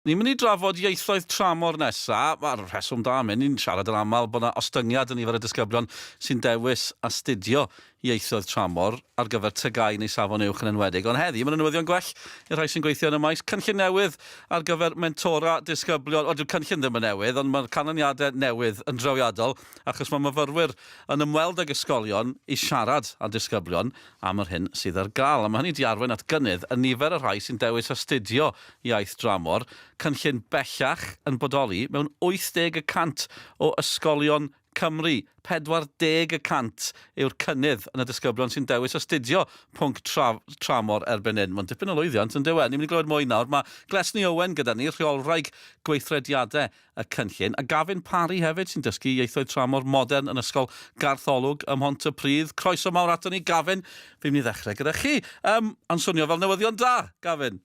Ni'n mynd i drafod ieithoedd tramor nesa. Mae'r rheswm da am hyn, ni'n siarad yn aml bod yna ostyngiad yn nifer y disgyblion sy'n dewis astudio ieithoedd tramor ar gyfer TGAU neu Safon Uwch yn enwedig. Ond heddi, mae yna newyddion gwell i'r rhai sy'n gweithio yn y maes. Cynllun newydd ar gyfer mentora disgyblion. Wel, dyw'r cynllun ddim yn newydd, ond mae'r canlyniadau newydd yn drawiadol, achos mae myfyrwyr yn ymweld ag ysgolion i siarad â disgyblion am yr hyn sydd ar gael, a mae hynny 'di arwain at gynnydd yn nifer y rhai sy'n dewis astudio iaith dramor, cynllun bellach yn bodoli mewn 80 y cant o ysgolion Cymru. 40 y cant yw'r cynnydd yn y disgyblion sy'n dewis astudio pwnc tra tramor erbyn hyn. Mae'n dipyn o lwyddiant, yn dyw e? Ni'n mynd i glywed mwy nawr. Mae Glesni Owen gyda ni, rheolwraig gweithrediadau y cynllun, a Gavin Parry hefyd sy'n dysgu ieithoedd tramor modern yn Ysgol Garth Olwg ym Mhontypridd. Croeso mawr ato ni, Gavin. Fi'n mynd i ddechrau gyda chi. Um, a'n swnio fel newyddion da, Gavin?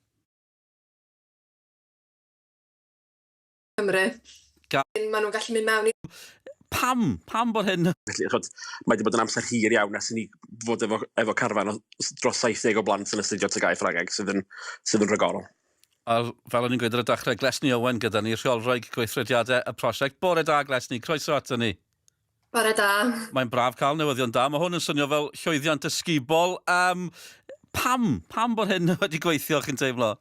Cymru. Ga Maen nhw'n gallu mynd mewn i... Pam? Pam bod hyn? Felly, chod, mae wedi bod yn amser hir iawn ers i ni fod efo, efo carfan o dros 70 o blant yn astudio TGAU Ffrangeg sydd yn, sydd yn rhagorol. A fel o'n i'n gweud ar y dechrau, Glesni Owen gyda ni, rheolwraig gweithrediadau y prosiect. Bore da, Glesni, croeso ato ni. Bore da. Mae'n braf cael newyddion da. Mae hwn yn swnio fel llwyddiant ysgubol. Um, pam? Pam bod hyn wedi gweithio, chi'n teimlo?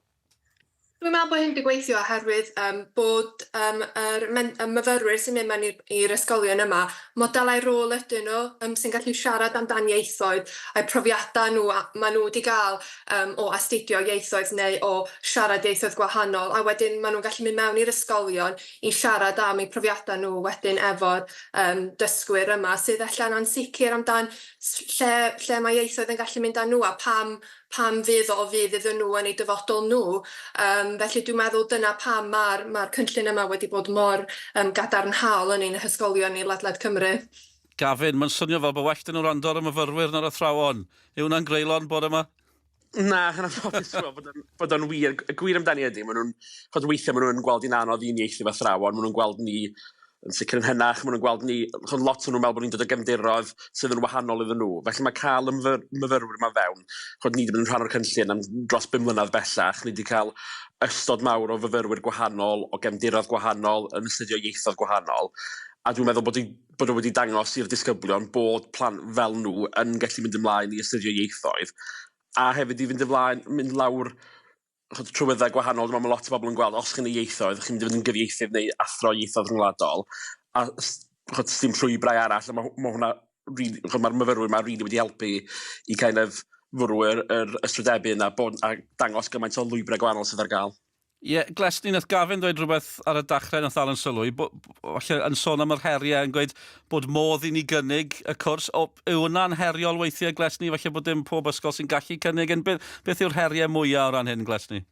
Dwi'n meddwl bod hyn wedi gweithio oherwydd um, bod um, yr men- y myfyrwyr sy'n mynd mewn i'r i'r ysgolion yma, modelau rôl ydyn nhw um, sy'n gallu siarad amdan ieithoedd a'u profiadau nhw a maen nhw wedi gael um, o astudio ieithoedd neu o siarad ieithoedd gwahanol, a wedyn maen nhw'n gallu mynd mewn i'r ysgolion i siarad am eu profiadau nhw wedyn efo'r um, dysgwyr yma sydd ella'n ansicr amdan lle, lle mae ieithoedd yn gallu mynd â nhw a pam, pam fydd o o fudd iddyn nhw yn eu dyfodol nhw. Um, felly dwi'n meddwl dyna pam mae'r mae cynllun yma wedi bod mor um, gadarnhaol yn ein hysgolion ni ledled Cymru. Gavin, mae'n swnio fel bod well 'da nhw wrando ar y myfyrwyr na'r athrawon. Yw hwnna'n greulon bore 'ma? Na, yn anffodus, dwi'n meddwl bod o'n, bod o'n wir. Y gwir amdani ydy, maen nhw'n, chod weithiau maen nhw'n gweld hi'n anodd i uniaethu efo athrawon, maen nhw'n gweld ni yn sicr yn hynach, maen nhw'n gweld ni, chod lot o'n nhw'n meddwl bod ni'n dod o gefndiroedd sydd yn wahanol iddyn nhw. Felly mae cael y myfyr, myfyrwyr yma fewn, chod ni wedi bod yn rhan o'r cynllun am dros 5 mlynedd bellach, ni wedi cael ystod mawr o fyfyrwyr gwahanol, o gefndiroedd gwahanol, yn astudio ieithoedd gwahanol, a dwi'n meddwl bod, bod o wedi dangos i'r disgyblion bod plant fel nhw yn gallu mynd ymlaen i astudio ieithoedd, a hefyd i fynd ymlaen, mynd lawr chod, trywyddau gwahanol. Dwi'n meddwl mae lot o bobl yn gweld, os chi'n ei ieithoedd, chi'n mynd i fod yn gyfieithydd neu athro ieithoedd rhyngwladol, a chod, dim llwybrau arall, a mae, mae hwnna, really, chod, mae'r myfyrwyr yma really wedi helpu i kind of fwrw yr, yr ystrydebyn a, bod, a dangos gymaint o lwybrau gwahanol sydd ar gael. Ie, Glesni, nath Gavin ddweud rhywbeth ar y dachrau nath ddal yn sylw i, bo, falle yn sôn am yr heriau, yn gweud bod modd i ni gynnig y cwrs. O, yw hwnna'n heriol weithiau, Glesni? Falle bod dim pob ysgol sy'n gallu cynnig yn. Beth, beth yw'r heriau mwyaf o ran hyn, Glesni?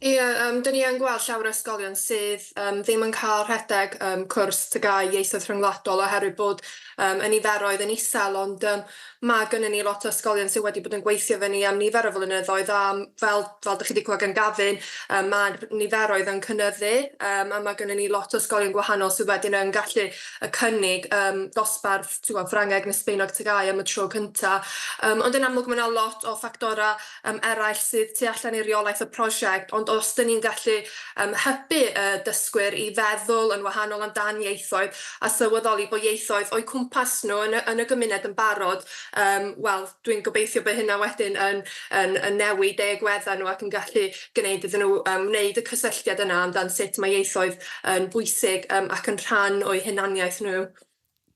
Ie, um, dyn ni yn gweld llawer o ysgolion sydd um, ddim yn cael rhedeg um, cwrs TGAU ieithoedd rhyngwladol oherwydd bod um, y niferoedd yn isel, ond um, Mae gynnon ni lot o ysgolion sydd wedi bod yn gweithio efo ni am nifer o flynyddoedd a fel fel dach chi 'di clywed gan Gavin yym ma'r niferoedd yn cynyddu yym a ma' gynnon ni lot o ysgolion gwahanol sydd wedyn yn gallu yy cynnig yym dosbarth t'wod Ffrangeg neu Sbaeneg TGAU am y tro cynta. Yym ond yn amlwg ma' 'na lot o ffactora' yym eraill sydd tu allan i reolaeth y prosiect ond os 'dyn ni'n gallu yym hybu y dysgwyr i feddwl yn wahanol amdan ieithoedd a sylweddoli bod ieithoedd o'u cwmpas nhw yn y yn y gymuned yn barod, yym wel, dwi'n gobeithio bod hynna wedyn yn yn yn newid eu agweddau nhw ac yn gallu gwneud iddyn nhw yym wneud y cysylltiad yna amdan sut mae ieithoedd yn bwysig yym ac yn rhan o'u hunaniaeth nhw.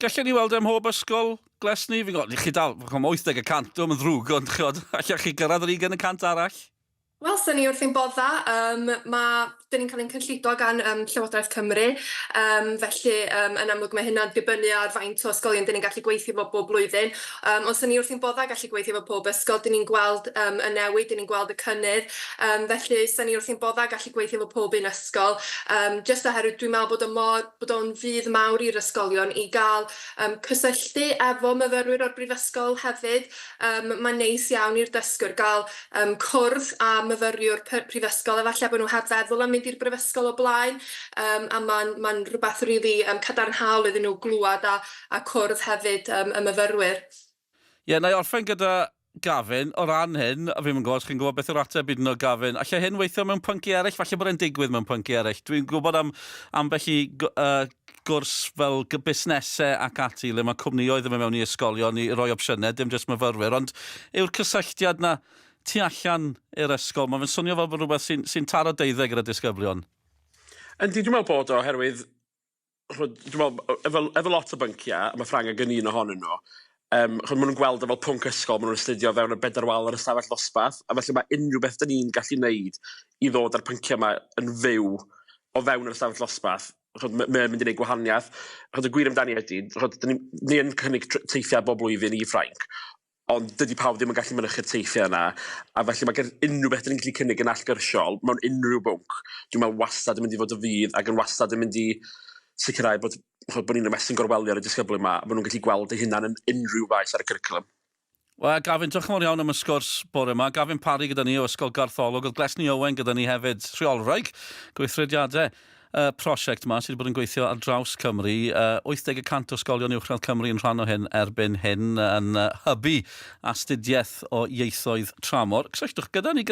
Gallen ni weld e ym mhob ysgol, Glesni? Fi'n gwybod, chi dal, chimod, 80 y cant, dwi'm yn ddrwg, ond chimod, allech chi gyrraedd yr 20 y cant arall? Wel, 'sen ni wrth ein bodda. Yym, ma'... Dan ni'n cael ein cyllido gan yym Llywodraeth Cymru, yym felly yym yn amlwg ma' hynna'n dibynnu ar faint o ysgolion dan ni'n gallu gweithio efo bob blwyddyn. Yym ond 'sen ni wrth ein bodda gallu gweithio efo pob ysgol. Dan ni'n gweld yym y newid, dan ni'n gweld y cynnydd, yym felly 'sen ni wrth ein bodda gallu gweithio efo pob un ysgol, yym jyst oherwydd dwi'n meddwl bod o mor... bod o'n fudd mawr i'r ysgolion i gael yym cysylltu efo myfyrwyr o'r brifysgol hefyd. Yym mae'n neis iawn i'r dysgwr gael yym cwrdd â myfyriwr prifysgol, efallai bod nhw heb feddwl am mynd i'r brifysgol o blaen, yym a mae'n mae'n rhywbeth rili yym cadarnhaol iddyn nhw glywed a a cwrdd hefyd yym y myfyrwyr. Ie, wna i orffen gyda Gavin, o ran hyn, a fi'm yn gwybod os chi'n gwybod beth yw'r ateb hyd yn oed, Gavin, allai hyn weithio mewn pynciau eraill? Falle bod e'n digwydd mewn pynciau eraill. Dwi'n gwybod am ambell i gwrs fel busnesau ac ati, le mae cwmnïoedd yn mynd mewn i ysgolion i roi opsiynau, dim jyst myfyrwyr, ond yw'r cysylltiad 'na tu allan i'r ysgol? Mae fe'n swnio fel bod rhywbeth sy'n sy taro deuddeg gyda disgyblion. Yndi, dwi'n meddwl bod o, oherwydd ch'mod, dwi'n meddwl, efo, efo lot o bynciau, a mae Ffrangeg yn un ohonyn nhw, ch'mod, maen nhw'n gweld o fel pwnc ysgol, maen nhw'n astudio fewn y bedair wal yr ystafell ddosbarth, a felly mae unrhyw beth dyn ni'n gallu wneud i ddod â'r pynciau yma yn fyw o fewn yr ystafell ddosbarth, ch'mod, mae'n mynd i wneud gwahaniaeth. Ch'mod, y gwir amdani ydy, ch'mod, dyn ni, ni yn cynnig teithiau bob blwyddyn i Ffrainc, ond dydy pawb ddim yn gallu mynychu'r teithiau yna, a felly mae gen unrhyw beth dyn ni'n gallu cynnig yn allgyrsiol mewn unrhyw bwnc, dwi'n meddwl wastad yn mynd i fod o fudd ac yn wastad yn mynd i sicrhau bod, ch'mod, bod ni'n ymestyn gorwelion ar y disgyblion yma, a bod nhw'n gallu gweld eu hunain yn unrhyw faes ar y cwricwlwm. Wel, Gavin, diolch yn fawr iawn am y sgwrs bore yma. Gavin Parry gyda ni o Ysgol Garth Olwg. Oedd Glesni Owen gyda ni hefyd, rheolwraig gweithrediadau y prosiect yma sydd wedi bod yn gweithio ar draws Cymru. 80 y cant o ysgolion uwchradd Cymru yn rhan o hyn erbyn hyn yn hybu astudiaeth o ieithoedd tramor. Cysylltwch gyda ni.